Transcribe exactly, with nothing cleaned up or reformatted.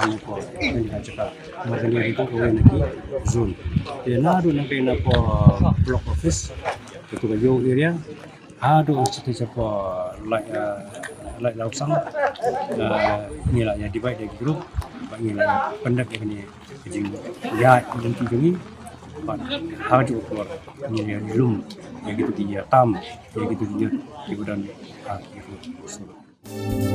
ha ne ko, ha ne ka jaka. Namar kane ruh ka wei na ki zone. Te naduh nangta na ko block office, ka tu ka Ïew area, haduh sha te sha ko Lai, eh, Lai Lawsang, eh, ngi la ïa divide ïa ki group, bad ngi la ïa pyndep ïa kane ka jingïaid lynti jong ngi, bad haduh por ngi la ïa lum ïa kito ki ïa tam ïa kito ki ïa ki ba don ha ki group.